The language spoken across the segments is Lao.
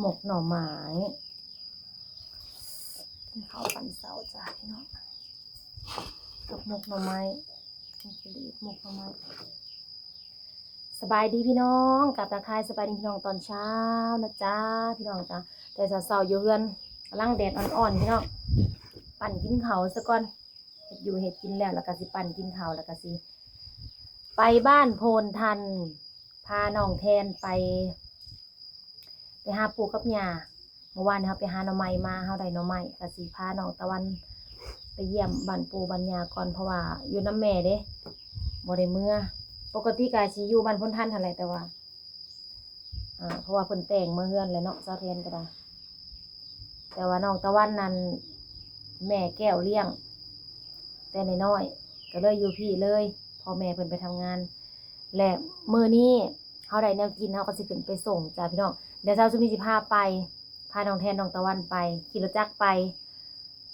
ໝົກໜໍ່ໄມ້ ກິນເຂົ້າຕອນເຊົ້າຈ້າພີ່ນ້ອງ ກັບໝົກໜໍ່ໄມ້ ກິນເຂົ້າກັບໝົກໜໍ່ໄມ້. ສະບາຍດີພີ່ນ້ອງ ກັບທັກທາຍສະບາຍດີພີ່ນ້ອງຕອນເຊົ້ານະຈ້າ ພີ່ນ້ອງຈ້າ. ແຕ່ເຊົ້າໆຢູ່ເຮືອນ ກຳລັງແດດອ່ອນໆ ພີ່ນ້ອງ ປັ່ນກິນເຂົ້າສາກ່ອນ. ເຮັດຢູ່ເຮັດກິນແລ້ວ ແລ້ວກໍຊິປັ່ນກິນເຂົ້າ ແລ້ວກໍຊິໄປບ້ານໂພນທັນ ພານ້ອງແທນໄປ ໄປຫາປູ່ກັບຍ່າ. ເມື່ອວານນີ້ເຮົາໄປຫາໜໍ່ໄມ້ມາ ເຮົາໄດ້ໜໍ່ໄມ້ ກໍຊິພານ້ອງຕາວັນໄປຢ້ຽມບ້ານປູ່ບ້ານຍ່າກ່ອນ ເພາະວ່າຢູ່ນຳແມ່ເດ້ ບໍ່ໄດ້ເມືອ. ປົກກະຕິກໍຊິຢູ່ບ້ານໂພນທັນຫັ້ນແຫຼະ ແຕ່ວ່າ ອ່າ ເພາະວ່າເພິ່ນແຕ່ງມາເຮືອນແລ້ວເນາະ ສາວແທນກໍໄດ້. ແຕ່ວ່ານ້ອງຕາວັນນັ້ນ ແມ່ແກ້ວລ້ຽງແຕ່ນ້ອຍໆ ກໍເລີຍຢູ່ພີ້ເລີຍ ພໍ່ແມ່ເພິ່ນໄປທຳງານ. ແລະ ມື້ນີ້ເຮົາໄດ້ແນວກິນ ເຮົາກໍຊິຂຶ້ນໄປສົ່ງຈ້າພີ່ນ້ອງ. ດຽວເຊົ້າຊຸມນີ້ຊິພາໄປ ພານ້ອງແທນ ນ້ອງຕາວັນໄປ ຂີ່ລົດຈັກໄປ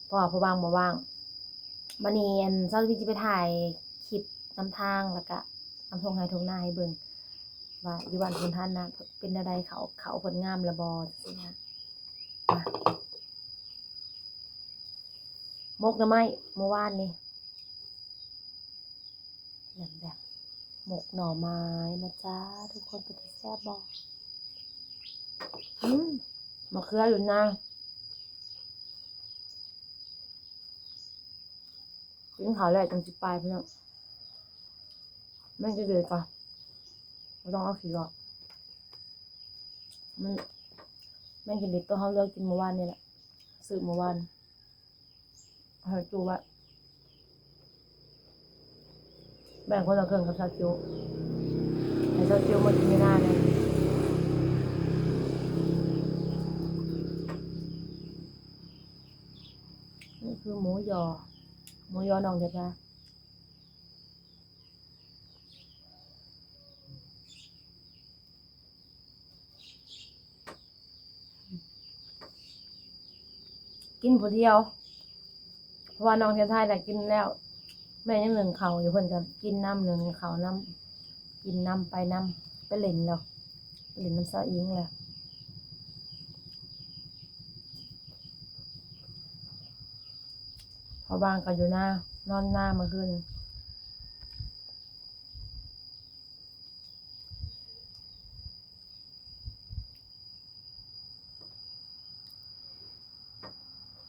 ເພາະວ່າພໍ່ບາງບໍ່ວ່າງ. ບັດນີ້ ອັນ ເຊົ້າຊຸມນີ້ຊິໄປຖ່າຍຄລິບນຳທາງ ແລ້ວກະນຳທົ່ງໄຮ່ທົ່ງນາໃຫ້ເບິ່ງ ວ່າຢູ່ບ້ານເພິ່ນຫັ້ນນະ ເປັນແນວໃດ ເຂົ້າ ເຂົ້າເພິ່ນງາມລະບໍ່ ຈັ່ງຊີ້ນະ. ໝົກໜໍ່ໄມ້ມື້ວານນີ້ ແບບໆ ໝົກໜໍ່ໄມ້ນະຈ້າ ທຸກຄົນ ເປັນຕາແຊບບໍ່? ອືມ ມະເຂືອຢູ່ນາ. ກິນເຂົ້າແລ້ວຈັ່ງຊິໄປພີ່ນ້ອງ ແມ່ງກິເລດກໍບໍ່ຕ້ອງເອົາຂີ້ອອກ. ມັນ ແມ່ງກິເລດໂຕເຮົາເລືອກກິນມື້ວານນີ້ແຫຼະ ຊື້ມື້ວານ ໃຫ້ຈູ້ໄວ້ ແບ່ງຄົນລະເຄິ່ງກັບຊາວຈິ້ວ ໃຫ້ຊາວຈິ້ວມາກິນຢູ່ນາແດ່. ນີ້ຄືໝູຢໍ ໝູຢໍໜອງເດັດນະ. ກິນຜູ້ດຽວ ເພາະວ່ານ້ອງເທນໄທນະກິນແລ້ວ ແມ່ຍັງໜຶ້ງເຂົ້າຢູ່ ເພິ່ນກໍກິນນຳ ໜຶ້ງເຂົ້ານຳ ກິນນຳໄປນຳ ໄປຫຼິ້ນແລ້ວ ໄປຫຼິ້ນນຳສາວອິງແລ້ວ. ພໍ່ບາງກໍຢູ່ນາ ນອນນາມື້ຄືນ.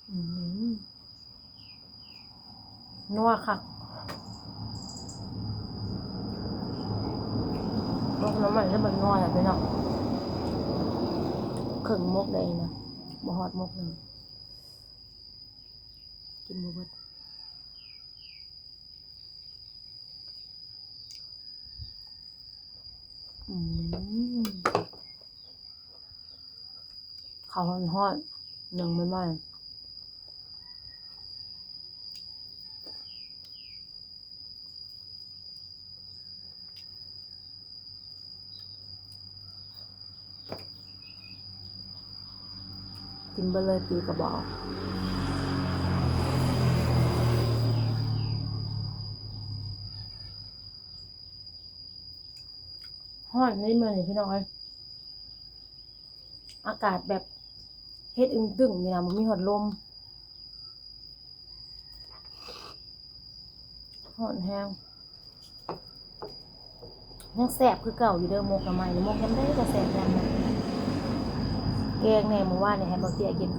ອືມ ນົວຄັກ ໝົກໜໍ່ໄມ້ແລ້ວມັນນົວແຫຼະພີ່ນ້ອງ ເຄິ່ງໝົກໄດ້ນະ ບໍ່ຮອດໝົກໜຶ່ງ ກິນບໍ່ເບິດ. ອືມ ເຂົ້າຮ້ອນໆ ໜຶ້ງໃໝ່ໆ ກິນເບິດເລີຍປີກະບອກ. ຮ້ອນນີ້ມື້ນີ້ພີ່ນ້ອງເອີຍ ອາກາດແບບເຮັດອຶ້ງຕຶ້ງນີ້ນະ ບໍ່ມີຮອດລົມ ຮ້ອນແຮງ. ຍັງແຊບຄືເກົ່າຢູ່ເດີ ໝົກໜໍ່ໄມ້ນີ້ ໝົກຍາມໃດກໍແຊບຍາມນັ້ນ. ແກງແດ່ ມື້ວານນີ້ໃຫ້ບໍ່ເຕ້ຍກິນ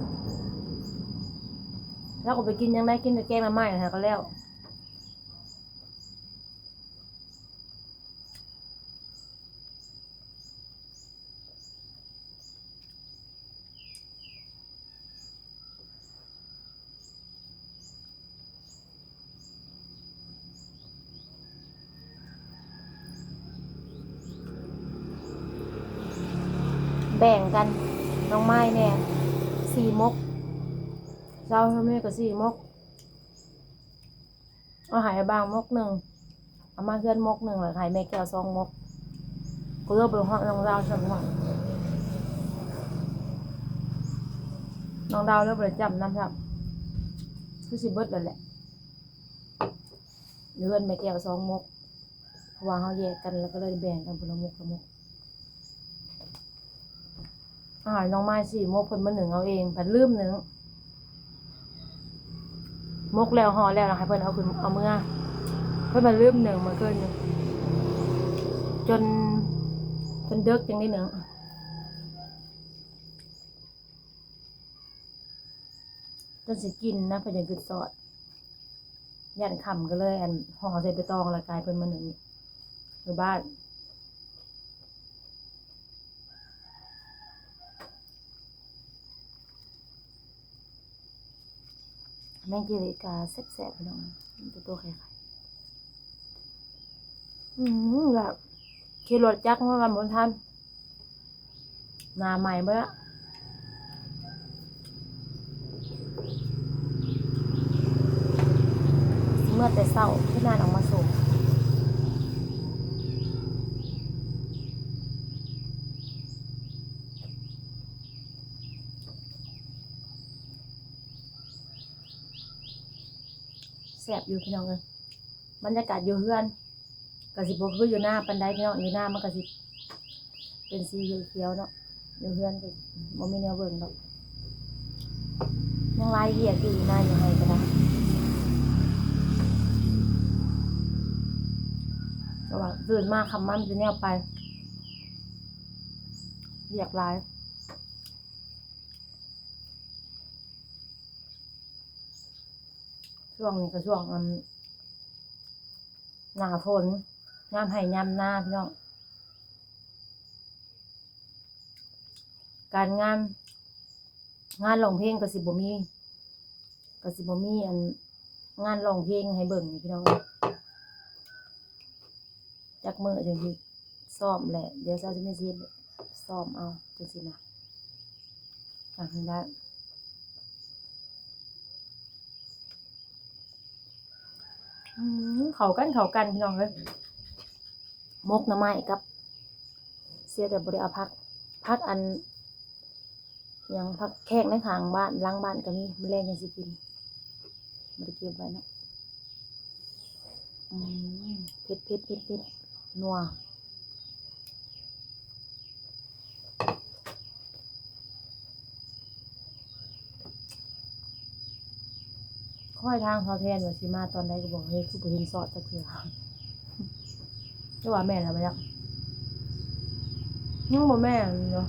ລາວກໍໄປກິນຫຍັງໄດ້ ກິນແຕ່ແກງໜໍ່ໄມ້ຫັ້ນແຫຼະກໍແລ້ວ. ແບ່ງກັນ ນ້ອງໄມ້ແດ່ສີ່ມົກ ເຈົ້າແມ່ກໍສີ່ມົກ. ເອົາໃຫ້ອ້າຍບາງມົກໜຶ່ງ ເອົາມາເຮືອນມົກໜຶ່ງ ແລ້ວໃຫ້ແມ່ແກ້ວສອງມົກ ກໍເລີຍບໍ່ຮອດນ້ອງດາວຊ້ຳເນາະ. ນ້ອງດາວເລີຍບໍ່ໄດ້ຈ້ຳນຳຊ້ຳ ຄືຊິເບິດແລ້ວແຫຼະ ເຮືອນແມ່ແກ້ວສອງມົກ ເພາະວ່າເຮົາແຍກກັນ ແລ້ວກໍເລີຍແບ່ງກັນຄົນລະມົກລະມົກ. ອາຫານນ້ອງໄມ້ສີ່ມົກ ເພິ່ນມາໜຶ້ງເອົາເອງ ພັດລືມໜຶ້ງ. ມົກແລ້ວ ຫໍ່ແລ້ວ ໃຫ້ເພິ່ນເອົາຂຶ້ນ ເອົາເມືອ ເພິ່ນພັດລືມໜຶ້ງມື້ຄືນນີ້ ຈົນ ຈົນເດິກຈັ່ງໄດ້ໜຶ້ງ ຈົນຊິກິນນະ ເພິ່ນຈັ່ງຄຶດຊອດ. ຢ້ານຄ່ຳກໍເລີຍ ອັນ ຫໍ່ໃສ່ໃບຕອງ ແລ້ວກາຍເພິ່ນມາໜຶ້ງຢູ່ບ້ານ. ແມງກີ່ເລກາແຊບໆ ພີ່ນ້ອງ ມັນຈະໂຕໄຂ່ໆ. ອືມ ລະຂີ່ລົດຈັກມາບ້ານບຸນທັນ ໜ້າໄໝ້ເບິດລະ ຊິເມືອແຕ່ເຊົ້າ ຄືນານອອກມາສົ່ງ. ແຊບຢູ່ພີ່ນ້ອງເອີຍ ບັນຍາກາດຢູ່ເຮືອນ ກໍຊິບໍ່ຄືຢູ່ນາປານໃດພີ່ນ້ອງ ຢູ່ນາມັນກໍຊິເປັນສີຂຽວໆເນາະ ຢູ່ເຮືອນກໍບໍ່ມີແນວເບິ່ງດອກ ຍັງຫຼາຍວຽກຢູ່ ຢູ່ນາຢູ່ໄຮ່ກໍໄດ້ ແຕ່ວ່າຕື່ນມາຄ່ຳມາມີແນວໄປ ວຽກຫຼາຍ. ຊ່ວງນີ້ກໍຊ່ວງ ອັນ ໜ້າຝົນ ຍາມໄຮ່ຍາມນາພີ່ນ້ອງ ການງານ ງານຮ້ອງເພງກໍຊິບໍ່ມີ ກໍຊິບໍ່ມີ ອັນ ງານຮ້ອງເພງໃຫ້ເບິ່ງນີ້ພີ່ນ້ອງເອີຍ. ຈັກມື້ຈັ່ງຊິຊ້ອມແຫຼະ ດຽວເຊົ້າຊິມີຊິຊ້ອມເອົາ ຈັ່ງຊີ້ນະ ຫາໃຫ້ໄດ້. ອືມ ເຂົ້າກັນ ເຂົ້າກັນ ພີ່ນ້ອງເອີຍ ໝົກໜໍ່ໄມ້ກັບ ເສຍແຕ່ບໍ່ໄດ້ເອົາຜັກ ຜັກອັນ ຫຍັງ ຜັກແຂກໃນຂ້າງບ້ານ ຫຼັງບ້ານກໍມີ ມື້ແລງຈັ່ງຊິກິນ ບໍ່ໄດ້ເກັບໄວ້ເນາະ. ອືມ ເຜັດໆ ເຜັດໆ ນົວ ຄອຍທາງເຂົາແທນວ່າຊິມາຕອນໃດກໍບອກ ເຮີ້ຍ ຄືບໍ່ເຫັນຊອດຈັກເທື່ອ. ຈະວ່າແມ່ນແລ້ວບໍ່ຈັກ ຍັງບໍ່ແມ່ນຢູ່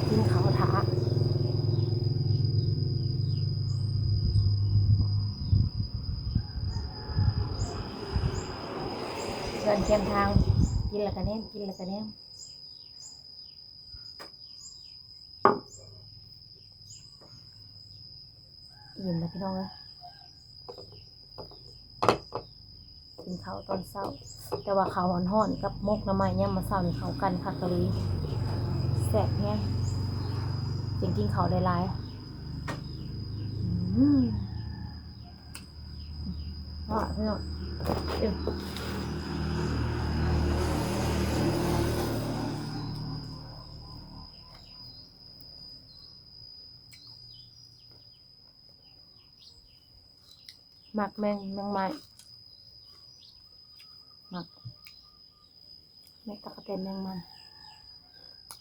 ກິນເຂົ້າຖ້າ ເຮືອນຄຽງທາງ ກິນແລ້ວກະແນມ ກິນແລ້ວກະແນມ. ອີ່ມແລ້ວພີ່ນ້ອງເອີຍ ກິນເຂົ້າຕອນເຊົ້າ ແຕ່ວ່າເຂົ້າຮ້ອນໆ ກັບໝົກໜໍ່ໄມ້ຍາມມື້ເຊົ້ານີ້ ເຂົ້າກັນຄັກອີ່ຫຼີ ແຊບແຮງ ຈຶ່ງກິນເຂົ້າໄດ້ຫຼາຍ. ອືມ ອ່ະ ພີ່ນ້ອງ ເອີ ມັກແມງ ແມງໄມ້ ມັກ ແມ່ນຕັກກະແຕນແມງມັນ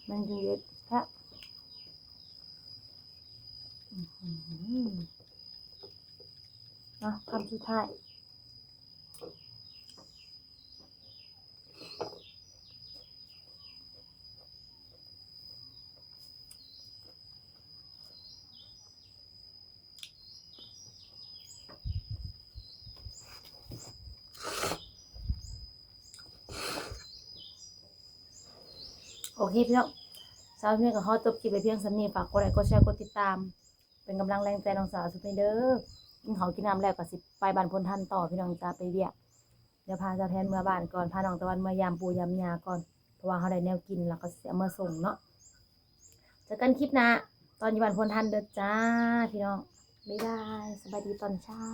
ແມງຈິງເລັດແທ້. ອືຫື ເອົາ ຄຳສຸດທ້າຍ ໂອເຄພີ່ນ້ອງ ສຳລັບມື້ນີ້ກໍຂໍຈົບຄລິບໄວ້ພຽງສ່ຳນີ້ ຝາກກົດໄລ ກົດແຊ ກົດຕິດຕາມ ເປັນກຳລັງແຮງໃຈນ້ອງສາວສຸດນີ້ເດີ. ກິນເຂົ້າກິນນ້ຳແລ້ວກໍຊິໄປບ້ານພົນທັນຕໍ່ພີ່ນ້ອງຈ້າ ໄປວຽກ. ດຽວພາສາວແທນເມືອບ້ານກ່ອນ ພານ້ອງຕາວັນເມືອຢາມປູ່ຢາມຍ່າກ່ອນ ເພາະວ່າເຮົາໄດ້ແນວກິນ ແລ້ວກໍຊິເອົາມາສົ່ງເນາະ. ເຈີກັນຄລິບໜ້າ ຕອນຢູ່ບ້ານພົນທັນເດີຈ້າ ພີ່ນ້ອງ. ບາຍບາຍ ສະບາຍດີຕອນເຊົ້າ.